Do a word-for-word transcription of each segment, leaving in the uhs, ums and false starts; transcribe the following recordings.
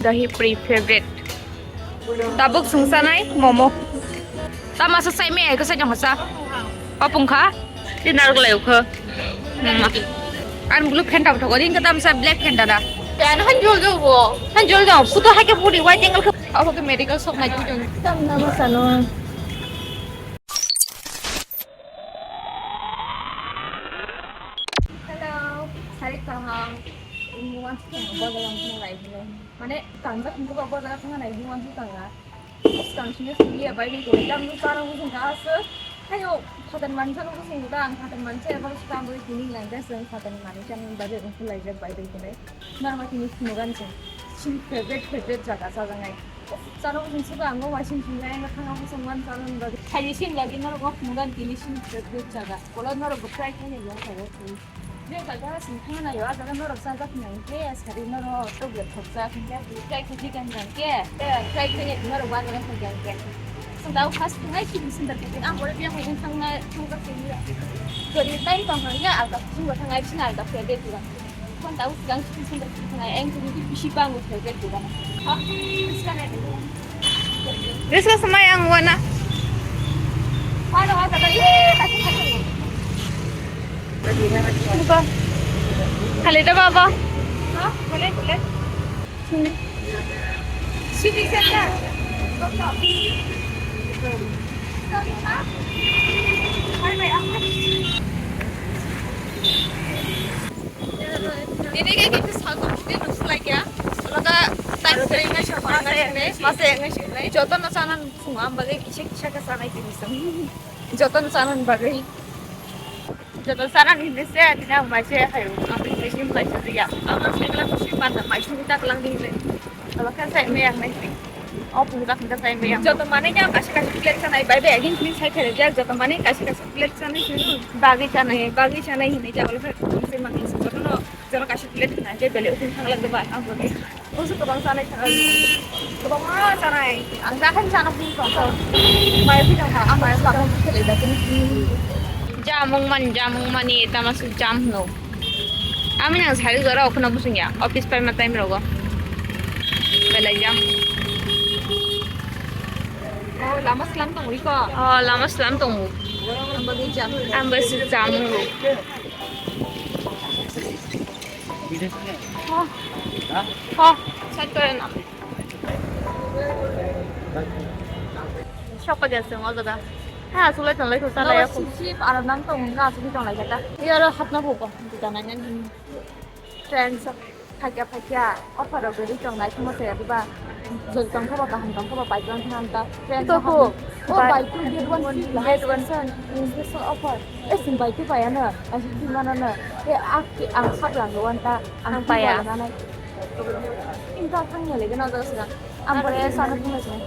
Dahi puri favorite. Tabuk sungsanai momo. Tama sa sai me ko sa jong sa. Papung kha. Di narok lai kha. An blue pant ta thok ring ka tam sa black pant da. Te an han jol jol bo. Han jol jol. Puto hai ke puri white angle kha. Abo ke medical shop nai jong. Tam na ma sano. Hello, sari kaham. Ini wansi kaham, bodoh langsung lagi. Mane, tangga tunggu bodoh langsung lagi, wansi tangga. Sekarang sini sini ya, baik itu. Jam tu sekarang musim gas. Ayo, katan mansa nunggu sunggu dang, katan mansa ya, baru sekarang boleh kini nang gas, katan mansa nunggu baru nunggu lagi, baik itu. Norok tini phunukani chwng chini favorite favorite jaga chajaknai. Chana bwswng siba ang o waising swngnai, ang thangna bwswng man chana bagwi. Khaini sini lagi norok o phunukani tini chini favorite jaga. Ulo norok bo try khainai bo khaio. Je jaga chwng thangna naio, a jaga norok chajak nai khe, sari norok tablet khokjak, hinkhe try khaidi gan gan khe, try khainai norok bo a jaga khaidi gan khe. Chwng tabuk first thungnai shopping center khe, ang pore biya hai thangna thangkha khe. Jodi time tong thangya, alka chwng bo thangnai, sini alka khe de tulang. Phone tau sigang sini sini sini sini, eng sini tu bisi bang uthai ke tu bang. Dress ko samai ang wana. Ano ada ada ye kasi kasi. Buka. Kali dah baba. Ha? Boleh boleh. Sini. Sini sana. Hai, hai, hai. Ini kayak gitu, satu ini nungsu lagi ya. Kalau nggak time sering nggak sih, orang nggak sih, masa yang nggak sih, joto no sana nungsu, am bagai kisah kisah ke sana itu bisa. Joto no sana bagai. Joto sana ini sih, tidak masih, ayo, apa ini sih, mulai satu ya. Apa sih, kalau sih, pada masih kita kelang di sini. Kalau kan saya yang nggak sih. Oh, pungsa pungsa saya yang. Joto mana yang kasih kasih plate sana, bye bye, again, please, saya kerja, joto mana kasih kasih plate sana sih. Bagai sana, bagai sana ini, jangan lupa, saya makin sebenarnya. Jono kaisa plate khna khe belai ukhum thangla doba ang bo. Oso kwbang chanai thang. Kwbangma chanai. Ang ta khan chana phung tong. Mai phi tong kha, ang mai phi tong kha. Jamung man, jamung mani tama su jam hno. Ami nang sari gora okhno busung ya. Office pai ma time rogo. Belai jam. Oh, lama slam tong iko. Oh, lama slam tong. Ang bagi jam. Ang basi jamung. Ha. Ha. Sat kore na. Shop pa gese mo jaga. Ha, sulai tonglai ko sala ya ko. Sip sip aram nang tong na sip tonglai kata. Iya ro hatna ko ko. Kita nanya ni. Trend sa. Phakya phakya offer rok rwi tong nai kheno se diba. Jodi tong khe bo kaham tong khe bo bai tong khe hamta. Trend ito kaham. Ko. Oh, buy two get one free. Get one. Special offer. Eh, sing buy two buy ano. Asi di mana na. Eh, ak ang khap lang wan ta. Ang paya. Inta thang ya lagi na jaga sih. Ang pore sana thang sih.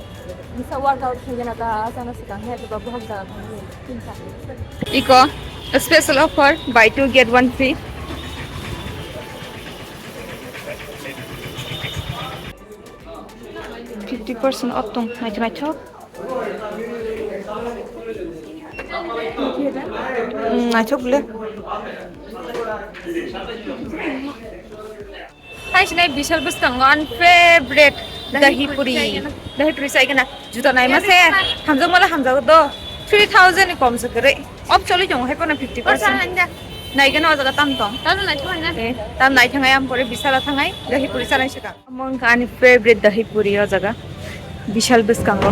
Bisa workout khe na ta sana sih kang he diba bohok jaga thang. Inta. Iko special offer buy two get one free. Fifty percent off tong, naithok naithok. Mm, naithok le. Hai sinai Bishal bwskango ani favorite dahi puri. Dahi puri sai gana. Juta naima se hamjakmala hamjago do. Three thousand ni kom se kwrwi. Off choli tongo hai kono fifty percent. Nai gana o jaga tam tong. Tam nai thangna. Eh, tam nai thangai am pore Bishal thangai dahi puri sanai se ka. Omo wngkha ani favorite dahi puri o jaga. Bishal bwskango.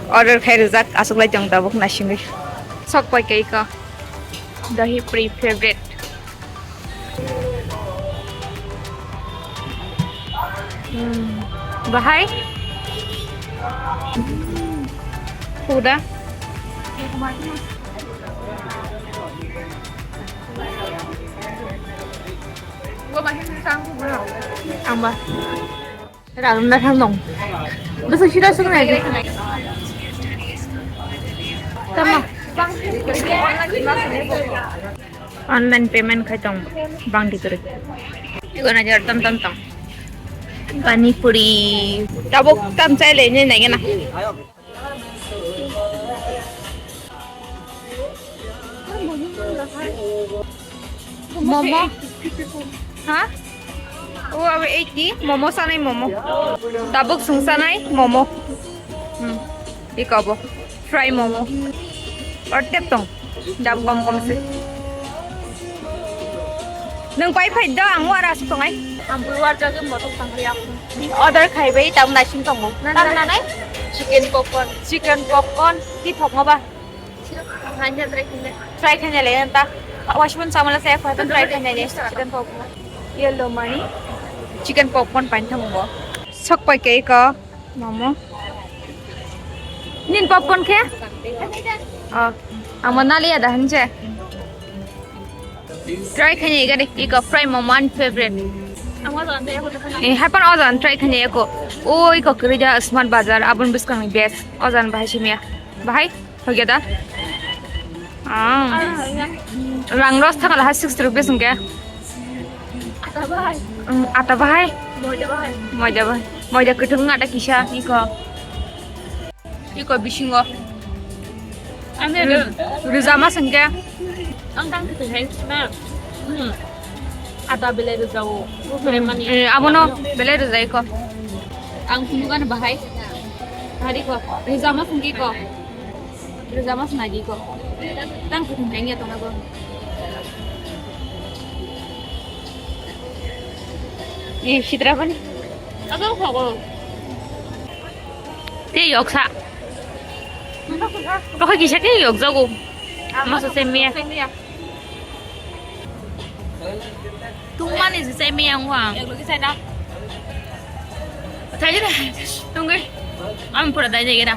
Order khai rijak, aswk lai tong tabuk naisingwi. Sok pai kai ka. Dahi puri favorite. Hmm. Bahai? Udah. Ang ba. Rang na thang nong. Bwswk sida swk nai. Tama. Online payment khai tong. Bang di kwrwi. Ego na jar tam tam tong. Pani puri. Tabuk tam chai le ne nai gana. Momo. Ha? O abo eighty, momo sanai momo. Tabuk sung sanai momo. Hmm. Iko abo fry momo. Or tep tong. Dam kom kom se. Nung pai phai do ang wara su tongai. Ang bui war jagim botok tangri aku. Order khai bai tam naising tongo. Tam nanai? Chicken popcorn. Chicken popcorn. Ti thok ba? Try khaina le ta. Washroom samala se khoi try khaina le chicken popcorn. Yellow mani. Chicken popcorn pain thango. Sok pai ke ko momo. Nin popcorn khe? Oh, amo nali ada hanche. Try khaina ga de iko fry momo an favorite. Eh, hapan ojan try khaina ko. Oi ko kiri da Smart Bazar abun biskang ni best. Ojan bahai simia. Bahai. Hoge da? Ah. Rang ros thakala ha sixty rupees hingke. Ata bahai. Mm, ata bahai. Moida bahai. Moida bahai. Moida kutung ata kisa iko. Iko bisingo. Ane rijama singke. Ang tang kutung hai na. Hmm. Ata belai rijao. Belai mani. Eh, abono belai rijai ko. Ang kunugan bahai. Hari ko. Rijama singke ko. Rwjama swnai di ko. Tang kuthum teng ya tongna bo. Ni sitra bani. Abo ko ko. Te yok sa. Ko kisa ke yok jago. Masa semia. Tungmani se semia ngwa. Thai de. Tungge. Am pura dai de gera.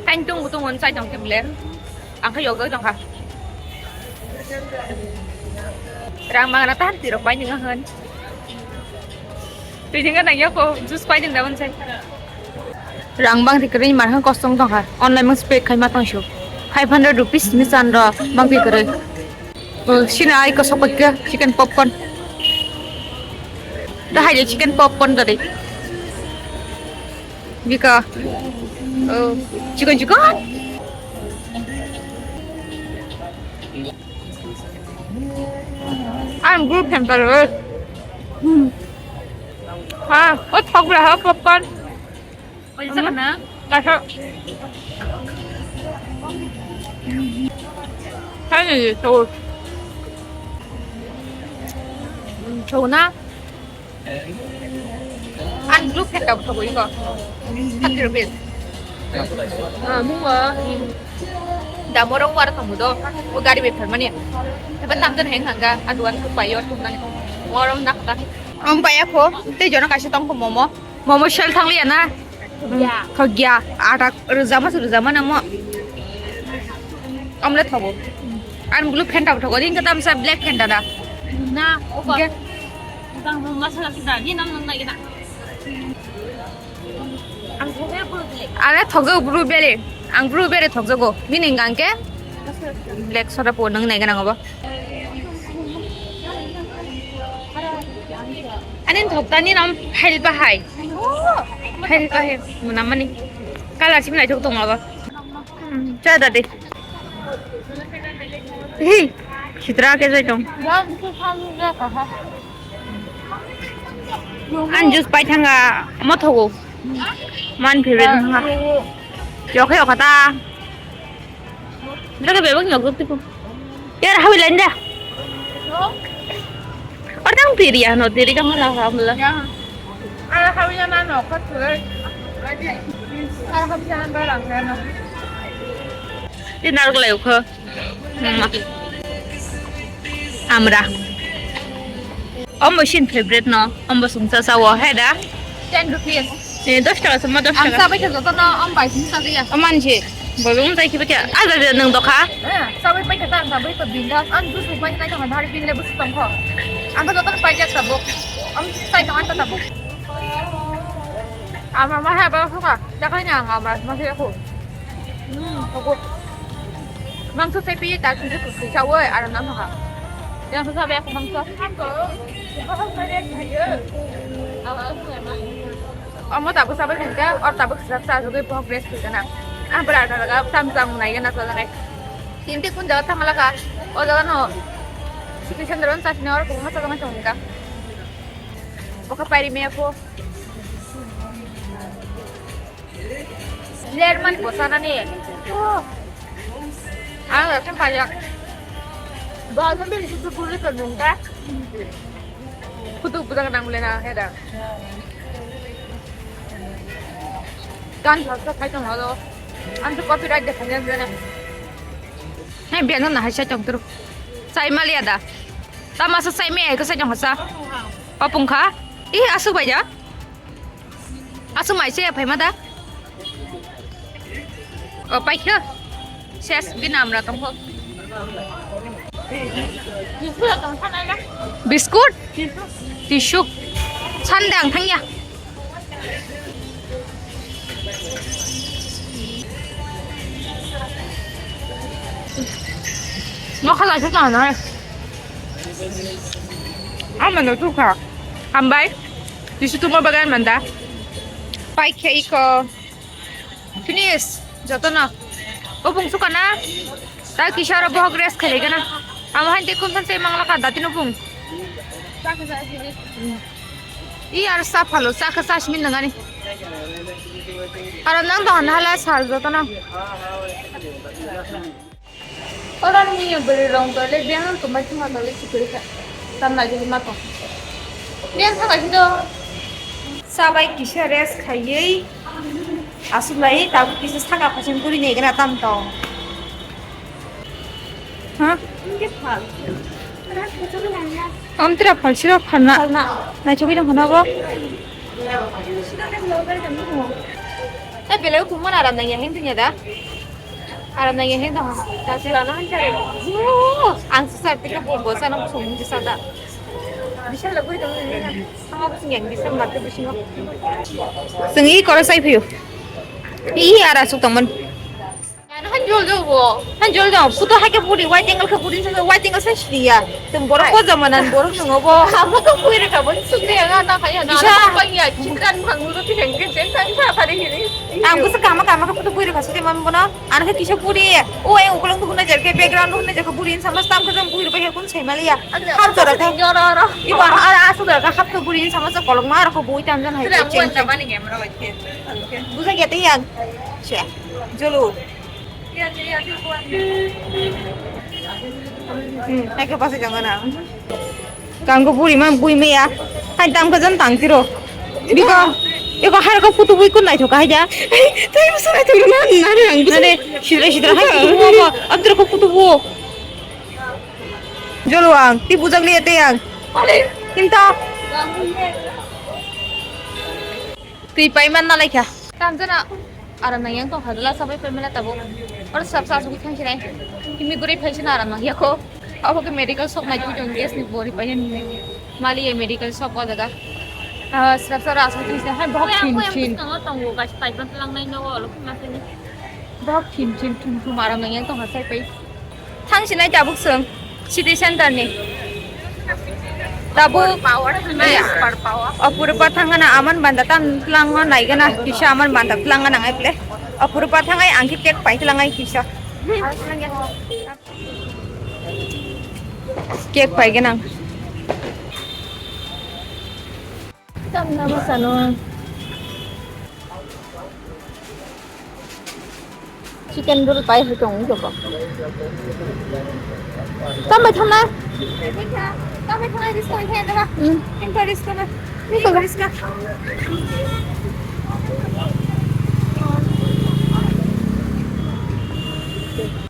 Kain tung tung on sai tong kibler. Ang kha yogdoi tong kha. Rang mangna tan tirok pai ninga hon. Twi ninga nang yako juice pai ding da on sai. Rang bang thikre ni marhang kosong tongkha. Online mang spek khai ma tongsu. Five hundred rupees ni chan ro bang thikre. Oh, sini ai kosok paikha chicken popcorn. Da hai chicken popcorn da dei. Bika. Oh, chicken chicken. Ang group hamper. Hmm. Ha, o thok bra ha popcorn. Oi, sa na? Kaisa. Kaisa ni so. So na? Ang group khe tabuk tabuk iko. Thirty rupees. Ah, mungo. Damo rong war kamu do. O gari be pharmani. Heba tamdan heng hanga. Aduan ko payo tumdan. Morom nakta. Om paya ko. Te jono kaisa tong ko momo. Momo sel thang liya na. Thokya. Thokya. Ata rwjama se rwjama namo. Omle thogo. Ar bulu phenta thogo. Din kata misa black phenta da. Na, opa. Hingke? Tang masala kita, ni nam nam na kita. Ang thokya bulu black. Are thokjago bulu bere. Ang bulu bere thokjago. Bini hingke? Black soda po nang nai gana ngoba. Ani thokta ni nam phail bahai. Phail bahai munamani. Color simi naitok tongo abo. Hmm, cha da de. Hi, sitra ke jai tong. An juice pai thanga mothogo. Man phebe thanga. Yokhe yokha ta. Daga bebak nyok guk tipu. Yar hawi lain da. Orang piri ano diri kamu lah kamu lah. Ara hawi na no khat thule. Ara hawi na ba rang na. Di nar gulai ukho. Amra. Ombo sin favorite no. Ombo sungsa sawo he da. Ten rupees. Eh, dos taka sama dos taka. Ang sabai khe joto no, ang bai sini sabai ya. Aman je. Bolong jai khiba kya. Ada de nang dokha. Eh, sabai pai khe ta ang sabai to binda. Ang dus pai nai tong hari bin le bus tong kho. Ang to joto pai jak tabuk. Ang sai tong ang tabuk. Ama ma ha ba kho ka. Jakai na ang ama ma se kho. Hmm, kho. Mangso sai pi ta sini kho sa woi, ara nam ha. Yang sa sabai kho mangso. Ang to. Ang to. Omo tabuk sabai khankhe, or tabuk sisa sa jogoi bohok rest khaikhe na. Ah, bwra thara ga tam tam nai gana sa jagai. Tinti kun jaga thangla ka, o jaga no. Siti sendron sa sini or kuma sa jaga thangka. Boka pairi me ko. Ler man bosa na ni. Ang rasa pajak. Bahasa bin susu kulit kan nungka. Kutu budak nang le na heda. Gan bhasa khai tong halo. Ang to copyright dekha jang jana. Hai biano na hai sai tong turu. Sai malia da. Tama sa sai me ai ko sai tong hasa. Papung kha. Ih, asu bai ja. Asu mai se phai ma da. O pai kha. Ses bin amra tong ho. Biscuit? Tissue. Sandang thang ya. Nokha lai sa na. Ama no tu kha. Hambai. Tissue tuma bagan manda. Pai khe iko. Finish. Jotono. O bung sukana. Ta kisa aro bohok rest khailai gana. Amo hain te kun san se mangla ka dati no bung. I ar sa phalo sa kha sa smin nangani. Aro nang dohon hala sar jotono. Oro ni bwrwi rong tole biang tongbai thuma tole sikiri kha. Tam nai ma tong. Biang thang bai do. Sabai kisa rest khaiwi asuk lai tabuk kisa saka phasing puri ni gana tam tong. Ha? Amtira phalsiro phalna. Phalna. Nai chogwi tong khana bo. Eh, belai kumon aram nang ya heng dunya da. Aram nang ya heng da. Ta sila na han chare. Ang sisa tika bo bo sana song ji sada. Bisa lagoi tong ni na. Sama bo sing yang bisa mati bisingo. Sing i koro sai phiyo. I ara suk tongmon. Ano hanjol do bo. Hanjol do. Puto hai ke puri, white angle ke puri, white angle sa sini ya. Tum borok ko jamanan borok nungo bo. Amo to puri ka bo. Sukri ya na kaya na. Bisa. Apa ya? Chikran bang mulut yang ke jeng kan sa pari hiri. Ang bisa kama kama ke puto puri ka sute mam bono. Ano ke kisa puri. O e ukolong tu huna jerke background huna jerke puri sama stam ke jam puri pa kun sai maliya. Har jora ke. Jora ora. Iba har asu da ka hap ke puri sama sa kolong ma ro ko bui tam jan hai. Tidak buat sama ni camera lagi. Busa gete yang. Sia. Jolo. Hmm, hai ke pasa jangan na. Kanggo buri ma bui meya. Hai tam ka jan tang tiro. Biko, eko har ko putu bui kun nai thoka hai ja. Tei busa nai thoka na, na re ang busa. Na re, sidra sidra hai kutu bu mo, antro ko putu bu. Jolo ang, ti bujak liya te ang. Hinta. Twi pai man na laikha. Tamjana aram nang yang tong kha dala sabai pai mela tabo. Oro sab sa asuk thang sinai. Kimi guri phai sina aram nang yako. Abo ke medical shop nai tong gas ni bori pai ni. Mali ye medical shop o jaga. Ah, sab sa asuk thang sinai. Hai bahut thin thin. Tong gas pai ban lang nai no lo ma sini. Bahut thin thin thum thum aram nang yang tong kha sai pai. Thang sinai tabuk sung city center ni. Tabuk power, super power. Opurba thangana aman banda tam tlango naigana kisa aman banda tlanga nangai ple. Opurba thangai angki cake pai tlangai kisa. Cake pai ganang. Tam nama sano. Chicken roll pai hai tong jogo. Tam bai thana. Tam bai thana risk koi hai da. Hmm. Ento risk na. Ento risk na.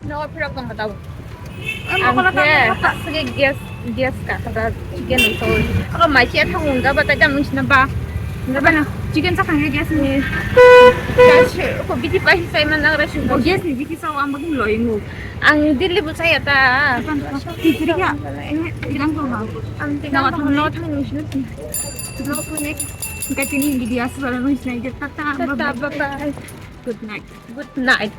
No, phirok tong kha tabo. Ang khe aswk gas, gas ka kha da chicken ni soi. Abo mai se thang ung ga ba ta jam nung sina ba. Ga ba na chicken sa khang gas ni. Gas ko biti pai sai man na ga shu. Gas ni biti sa ang bagin loi mu. Ang Delhi bo sai ta. Titri ya. Bilang ko ha. Ang tigang ko no thang nung sina. Vlog ko next. Ka tini video aswk nung sina. Tata, bye bye. Good night. Good night.